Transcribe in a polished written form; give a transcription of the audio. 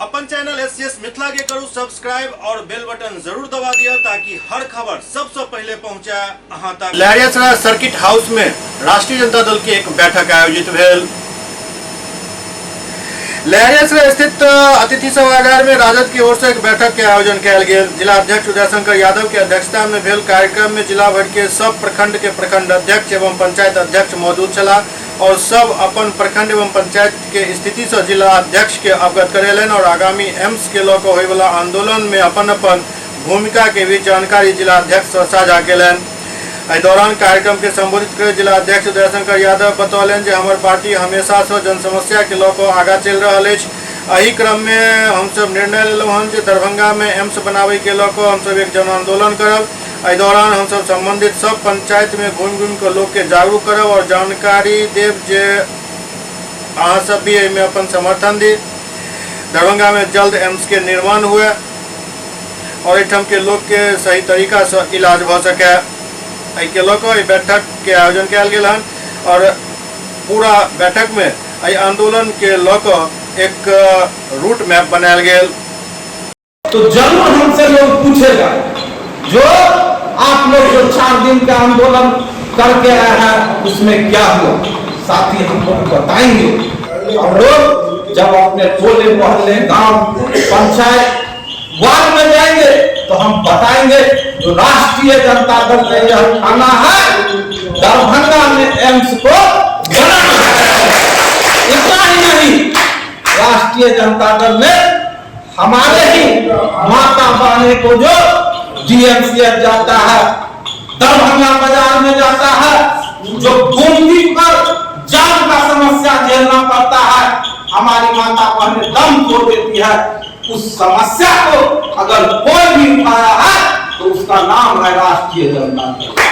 अपन channel SCS Mithila के करू सब्सक्राइब और बेल बटन जरूर दबा दिया ताकि हर खबर सबसे पहले पहुंचे अहां तक। लहरियासराय सर्किट हाउस में राष्ट्रीय जनता दल के एक बैठक आयोजित भेल। लहरियासराय स्थित अतिथि सभागार में राजद की ओर से एक बैठक के आयोजन कयल गेल। जिला अध्यक्ष उदय शंकर यादव के अध्यक्षता में भेल कार्यक्रम में जिला भर के सब प्रखंड के प्रखंड अध्यक्ष एवं पंचायत अध्यक्ष मौजूद छलाह और सब अपन प्रखंड एवं पंचायत के स्थिति से जिला अध्यक्ष के अवगत करेलनि और आगामी एम्स के लऽ कऽ होयवला आंदोलन में अपन अपन भूमिका के भी जानकारी जिला अध्यक्ष से साझा केलनि। एहि दौरान कार्यक्रम के संबोधित करैत जिला अध्यक्ष उदयशंकर यादव बतौलनि जे हमर पार्टी हमेशा से जनसमस्या के लऽ कऽ आगाँ चलि रहल अछि। एहि क्रम में हमसब निर्णय लेलहुँ हन जे दरभंगा में एम्स बनाबय के लऽ कऽ हमसब एक जन आंदोलन करब। एहि दौरान हमसब संबंधित सब पंचायत में घूमि घूमि कऽ लोक के जागरूक करब और जानकारी देब जे अहाँ सब भी एहिमे अपन समर्थन दी। दरभंगा में जल्द एम्स के निर्माण हुए और एहिठाम के लोक के सही तरीका से इलाज भऽ सके, एहिके लऽ कऽ एहि बैठक के आयोजन कयल गेल हन और पूरा बैठक में एहि आंदोलन के लऽ कऽ एक रूट मैप बनायल गेल। तो जरूर हमसे लोग पूछेगा जो आप लोग जो 4 दिन का आंदोलन करके आए हैं उसमें क्या हुआ। साथी हम लोग बताएंगे और लोग जब अपने टोले मोहल्ले गांव पंचायत वार्ड में जाएंगे तो हम बताएंगे जो राष्ट्रीय जनता दल का यह ठाना है दरभंगा में एम्स को बनाना है। इतना ही नहीं, राष्ट्रीय जनता दल ने हमारे ही माता बहने को जो डीएमसीएच जाता है, दरभंगा बाजार में जाता है, जो गोमती पर जाम का समस्या झेलना पड़ता है, हमारी माता बहने दम तोड़ देती है, उस समस्या को अगर कोई भी उठाया है तो उसका नाम है राष्ट्रीय जनता दल।